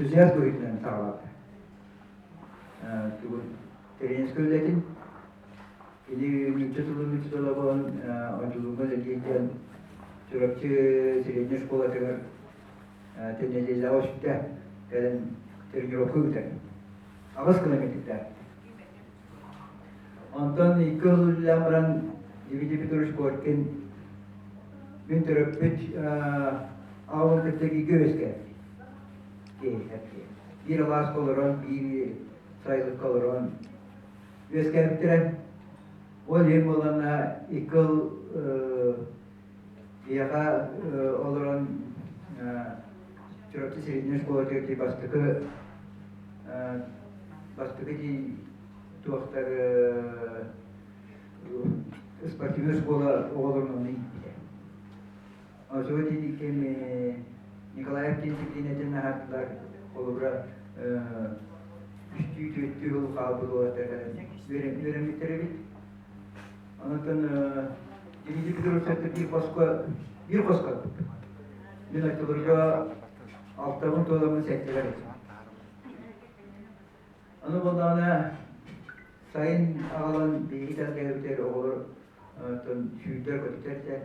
энтузиаст быһыытынан саҕалаабыта. Тугун тренерскэй үлэтин кини нуучча тылын учуутала буолан Одьулууҥҥа үлэлиир диэн Чурапчы среднэй школатыгар тэнэлиэлэҕэ үстэ кэлэн тренировка ыытар. 8 километрдаах. Онтон 2 сыл үлэлээн баран Дмитрий Петрович Коркин мин төрөппүт аҕабын кытта бииргэ үөскээбит. Биир алааска олорон, биир сайылыкка олорон үөскээбиттэрэ. Ол иһин буоллаҕына 2 ыл биһиэхэ олорон Чурапчы среднэй школатыгар дии бастакы бастакы дии туохтар спортивнай школа оҕолорун онно ииппитэ. Оччоҕо ити ким Николаев дисциплинатын аһардылар, холобура үстүү түөртүү сыл хаалбыт уолаттар кэлэн үөрэммиттэр эбит. Онтон Дмитрий Петрович биир хоско биир хоско мин оччолорго алтабын туоламмын сэттэлэр этим. Аны буоллаҕына сайын аҕалан биһиги тэлгэһэбитигэр оҕолор сүүрдэр көтүтэр этэ.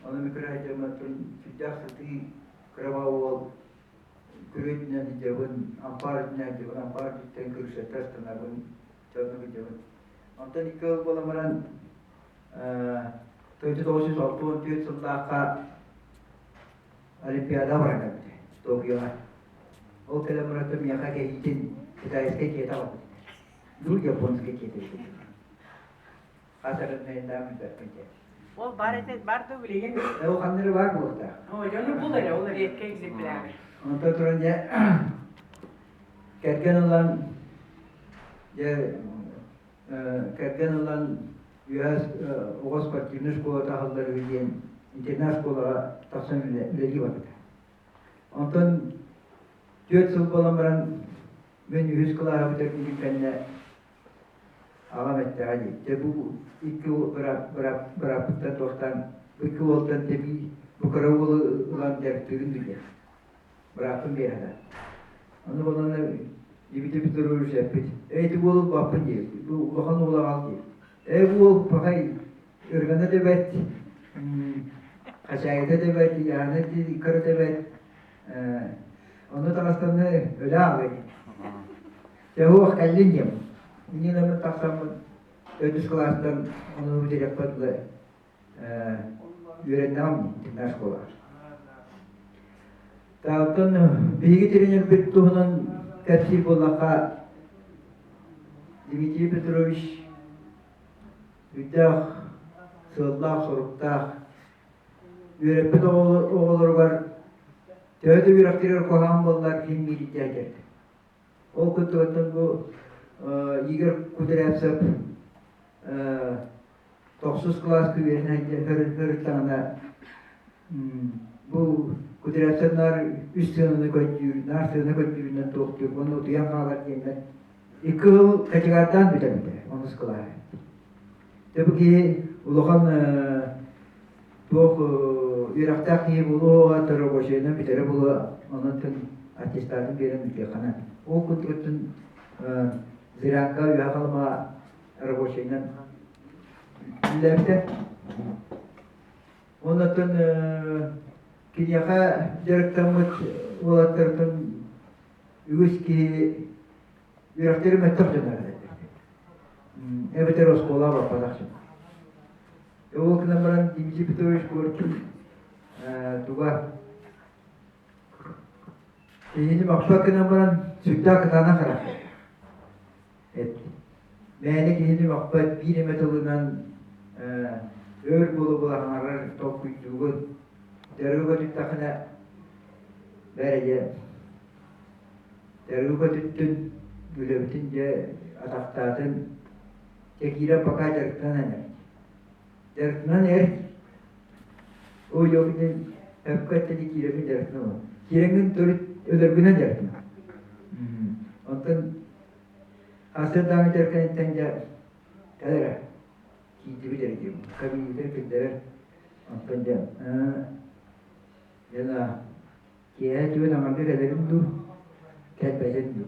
Ону микроһайдьамматтан сүрдээх сытыы кыраба уол күрүөтүнэн сылдьабын, ампаар үрдүнэн сылдьабын, ампаар үрдүттэн кырыысаттан ыстанабын, дьонно сылдьабын. Онтон 2 ыл буолан баран 1964 сыллаахха Олимпиада баран кэлбитэ Токиоҕа. Ол кэлэн баран миэхэ кэһиитин китайскай киэтэ аҕалбыт. Ну, японскай киэтэ эбит. Хас эрэннэйиннээн билбэппин диэн. Ол бар этэ, бар да билигин. Ол ханна эрэ баар буолуохтаах. Оо, дьону бул эрэ, ол редкэй экземпляр. Онтон туран дьэ кэргэн ылан дьэ кэргэн ылан үөһэ оҕо спортивнай школата аһыллар үһү диэн интернат школаҕа тахсан үлэлии барбыта. Онтон 4 сыл буолан баран мин үһүс кылааһы бүтэрбитим кэннэ аҕам эттэҕэ дии, дьэ бу икки бырааппыттан туохтаан бу икки уолтан тэбии бу кыра уолу ылан дьарыктыырын билэр. Бырааппын биэрэ Ону буоланна Дмитрий Петрович эппит, эй ити уолу ылбаппын диэбит, бу улахан уолу аҕал диэбит. Эй бу уол пахай ыргана да бэрт, хачаайыта да бэрт, ыйаана кыра да бэрт, ону таҕастанна өлө аҕай. Дьэ, кэллин диэм. Иннинэ тахсаммын төрдүс кылаастан ону бүтэриэхпэр дылы үөрэннэҕим интернат школаҕа. Оттон биһиги тренербит туһунан кэпсиир буоллахха, Дмитрий Петрович үрдээх сыаллаах-соруктаах үөрэппит оҕолоругар төһө да үөрэхтэригэр куһаҕан буоллар ким биирдэ этэр. Ол курдук бу Игорь Кудрявцев тохсус кылааска үөрэнэ сырыттаҕына бу Кудрявцев наар үс сыананы көрдүүр, наар сыана көрдүүрүнэн туохтуур уонна утуйан хаалар диэннэр 2 сыл кочегардаан бүтэрбитэ онус кылааһы. Дьэ бу киһи улахан туох үөрэхтээх киһи буолуоҕа, рабочайынан бүтэрэ буолуо, онон аттестатын биэрэн бүтүөххэ Ол курдук Зырянка үөһэ халыма рабочайынан үлэлээбитэ. Оннуттан киниэхэ дьарыктаммыт уолаттартан үгүс киһи үөрэхтэрин мөлтөх дьон этэ. Эбэтэр оскуолаҕа барбатах дьон. Ол гынан баран Дмитрий Петрович Коркин туга киһини махпат гынан баран сүрдээх кытаанах харахтар. Эт. Мээнэ киһини махпат биир эмэ тылынан өр буола-буола хаҥарар толкуйдуугун. Дьарыгы көтүттэххинэ бэрэ диэн Дьарыгы көтүттүн, үлэбитин дьэ атахтаатын, дьэ киирэн пока дьарыктанан эр. Дьарыктанан эр. Ой, диэн өпкө эттэ киирэммин дьарыктанаммын. Киирэҥҥин төрүт өлөргүнэн дьарыктана. Онтон сарсыардааҥы дьарыктан дьэ кэл эрэ киирдибит эрэ диэбит. Кабинетыгар киллэрэр. Онтон дьэ дьэ киэһэ түөрт аҥарга кэлэрим дуу? Кэлбэтин дуу.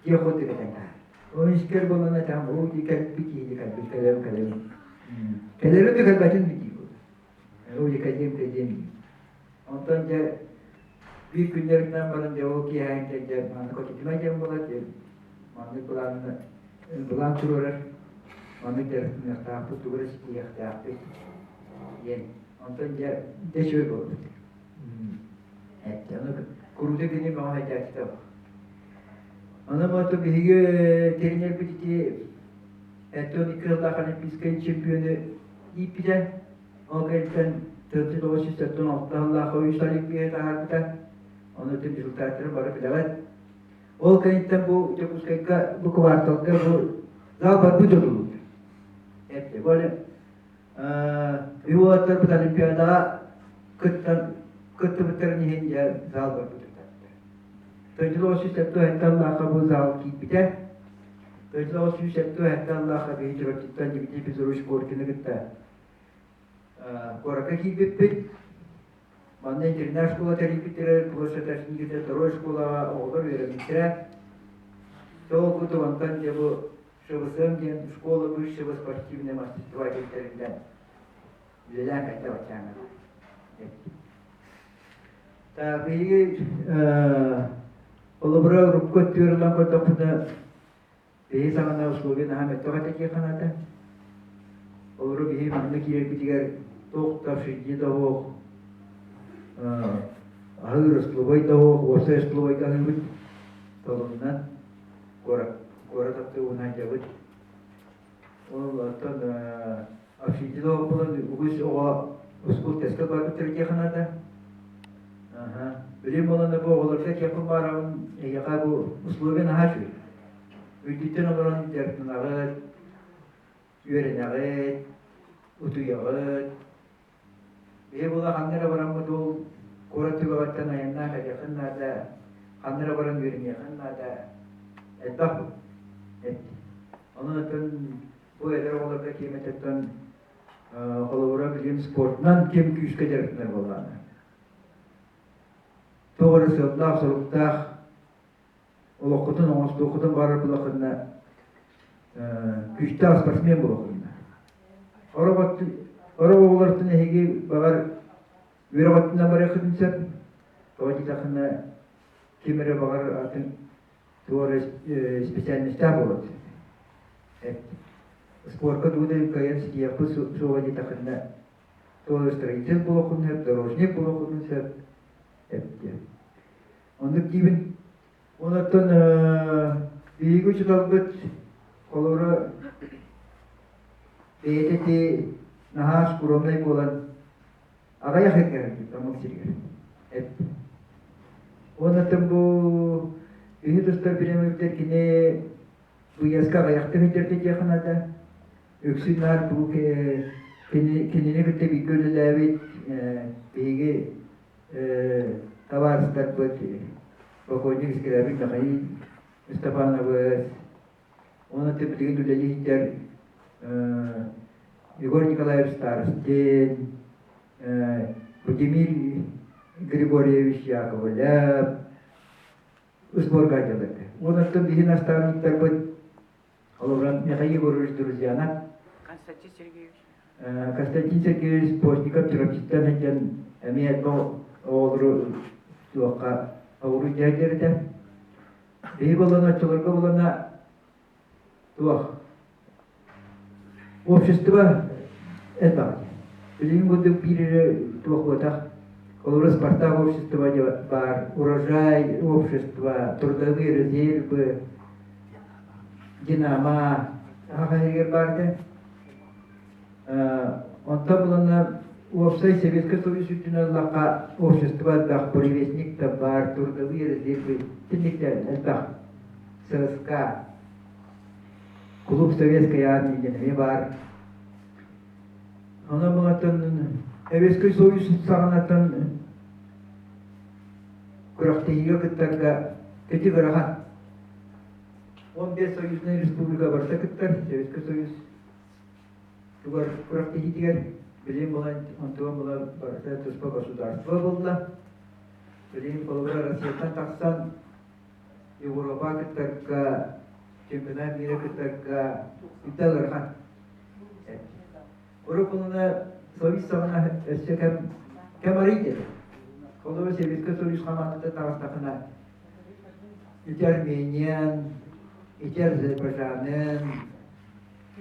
Дьиэ курдук этэн таһаар. Оны искэр буолан этэн, оо дии кэлбит киһи кэлбит, кэлэбин, кэлэбин. Кэлэрин да кэлбэтин дии буолар. Оо дии кэлиэм, кэлиэм дии. Онтон дьэ биир күннэринэн баран дьэ ол киэһээҥҥэ дьэ маннык отутума диэн буолар, дьэ маннык былаанна былаан туруорар, маннык дьарыктаныахтаахпыт, тугу эрэ ситиһиэхтээхпит диэн. Онтон дьэ дьэ үчүгэй буолбут. Эттэ. Ону куруутун кини мөҕөн этээччитэ Ону моту биһиги тренербит ити 52 сыллаах олимпийскай чемпиону ииппитэ. Ол кэнниттэн 1976 сыллаах үс олимпия таһаарбыта. Ону ити результаттарын бары билэҕит. Ол кэнниттэн бу Дьокуускайга бу кварталга бу зал барбыт тутуллубут. Эттэ. Бу уолаттарбыт Олимпиадаҕа кыттан кыттыбыттарын иһин дьэ зал барбыт 1977 сыллаахха бу зал киирбитэ. 1977 сыллаахха биһи Чурапчыттан Дмитрий Петрович Коркины кытта куоракка киирбиппит. Манна интернат школа тэрийбиттэрэ, площадь второй школаҕа оҕолор үөрэммиттэрэ. Сол курдук онтон дьэ бу ШВСМ диэн школа высшего спортивного мастерства диэн тэриллэн үлэлээн кэллэ баччааҥҥа. Так, биһиги холобура урукку өттүгэр ылан көрдөхпүнэ, биһи саҕана условия наһаа мөлтөх этэ диэххэ наада. Олору биһи манна киирэрбитигэр туох да общежитие да суох, аһыыр остолобуой да суох, уопсай остолобуойга аһыыбыт толуннан куорат куорат автобуһунан дьабыт. Ол оттон общежитие буолан үгүс оҕо ускул-тэскил барбыттар диэххэ наада. Билим буолан бу оҕолорго этиэхпин баарабын, эйиэхэ бу условия наһаа үчүгэй. Үрдүттэн олорон дьарыктанаҕыт, үөрэнэҕит, утуйаҕыт. Биһи була ханна эрэ бараммыт ол куорат түгэҕиттэн айаннаан кэлиэххин наада, ханна эрэ баран үөрэниэххин наада. Элбэх бу. Онон оттон бу эдэр оҕолорго тиэмэтиттэн холобура билигин спортунан ким күүскэ дьарыктанар буоллаҕына туох эрэ сыаллаах-соруктаах олоххутун оҥостуоххутун баҕарар буоллаххытына күүстээх спортсмен буолуоххутуна. Орох оҕолортон эһиги баҕар үөрэх өттүнэн барыаххытын сөп. Тоҕо диэтэххинэ ким эрэ баҕар атын туох эрэ специальностаах буолуон сөп. Спорка тугу да кыайан ситиһиэхпит суоҕа диэтэххинэ туох эрэ строитель буолуоххун сөп, дорожник буолуоххун сөп эптиэ. Оннук диибин. Онтон биһиги учууталбыт холобура бэйэтэ ити наһаа скромнай буолан аҕыйах эргэрбит омук сиригэр эппит. Онтон бу үһү тустар бириэмэбитигэр кини быйаска аҕыйахтык сылдьарга диэххэ наада. Үксүн наар бу кинини кытта бииргэ үлэлээбит биһиги табаарыстарбыт покойник Скрябин Михаил Степанович, уонна билигин үлэлии сылдьар Егор Николаевич Старостин, Владимир Григорьевич Яковлев сборга дьалык. Уонна биһи наставниктарбыт Холобура Михаил Егорович Друзьянов, Константин Сергеевич. Константин Сергеевич Постников Чурапчыттан сылдьан эмиэ оҕолору туохха оҕуру дьэрдэритэ. Биһи боллана оччолорго боллана туох общество элбэх. Билигин курдук биир эрэ туох буотах Холобура Спартак общество баар, Урожай общество, Трудовые резервы, Динамо саха иһигэр баар этэ. Онтон буланна уопсай Советскай Союз үрдүнэн ыллахха общество элбэх, буревестник да баар, трудовые резервы тинниктэр элбэх. ЦСКА, клуб Советской армии диэн эмиэ баар. Онон булаттан Советский Союз саҕанаттан күрэхтэһиигэ кыттарга ити ыарахан. 15 союзнай республика барыта кыттар, Советский Союз тугар күрэхтэһиитигэр билим буолан онтуган була барыта туспа государство буолла. Билим холобура Россияттан тахсан Европа кыттарга, чемпионат мира кыттарга үтэ ыарахан. Уруккунуна Союз саҕана өссө кэм кэм арый диэтэ. Холобур, Советскай Союз хамаандата таҕыстахына ити Армениያን, ити Азербайджанын,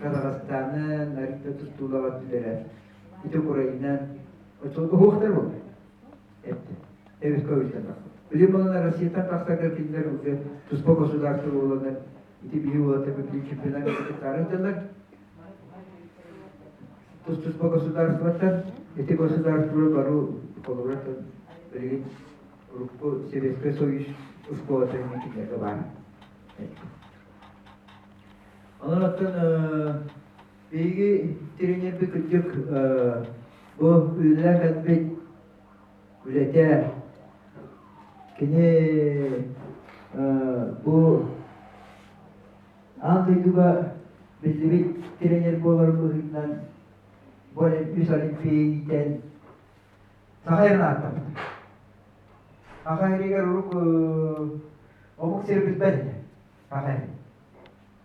Казахстанын, арыйда тустуулаах өттүлэрэ, ити Украинан оччолорго уһуохтар буолла. Этти. Советскай Союзтан тахсар. Билим буолан Россияттан тахсарга кинилэр уже туспа государство буоланнар ити биһи уолаттар чемпионат кыттаары сылдьаллар. Тус-туспа государствоттан ити государство бару холобура билигин урукку Советскай Союз школата кинилэргэ баар. Онон оттон биһиги тренербит кырдьык бу үлэлээн кэлбит үлэтэ кини бу аан дойдуга биллибит тренер буоларын быһыытынан бу үс олимпиейтэн саха эрин ааттаммыт. Саха эригэр урук омук сири билбэт этэ. Саха эрин.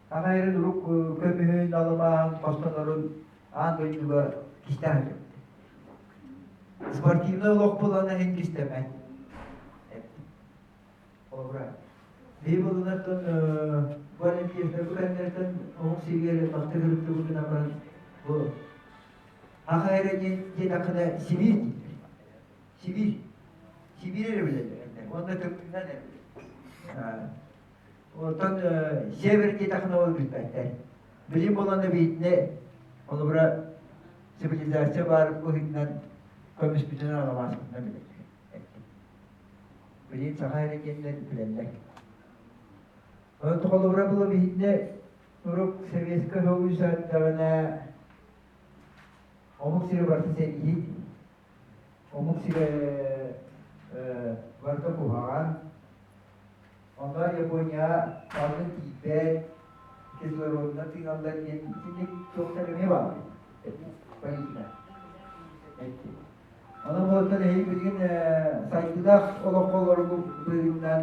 Саха эрин урук көмүһүн, алымаһын, хостонорун аан дойдуга кистээн сылдьыбыт. Спортивнай олох булана иһин кистэмэт. Холобура, биһи булунартан бу олимпиецтэр бу кэннэртэн омук сиригэр бастакы ырыттыбыт гынан баран бу Саха эрэ диэн диэтэххинэ Сибиир дииллэр. Сибиир. Сибиир эрэ билэллэр. Уонна тымныынан эрэ билэллэр. Оттон север диэтэххинэ ол билбэттэр. Билим буолан биитинэ холобура цивилизация баар быһыытынан көмүспүтүнэн аламааспытынан билэллэр. Билигин саха эрэ диэннэр билэллэр. Онон холобура була биһиннэ урук Советскай Союз эрдэҕинэ омук сирэ барыта сэрииһит, омук сирэ барыта куһаҕан. Онно Япония салгын тиийбэт, кислородунан тыыналлар диэн итинник туохтар эмиэ баар политика. Онон буолтан эһиги билигин сайдыылаах олоххо олорбут быһыытынан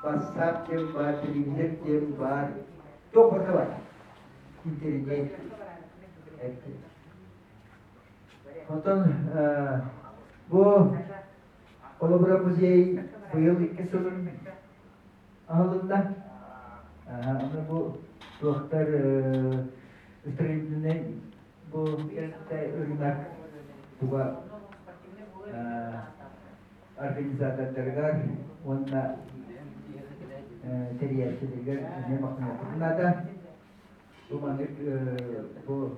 бассаап диэн баар, телевизор диэн баар, туох барыта баар. Интэриниэт. Онтон бу холобура музей быйыл икки сылын аһылынна. Аны бу туохтар строительнай бу рынок туга организатордарыгар уонна тэрийээччилэригэр эмиэ махтаныахпытын наада. Бу маннык бу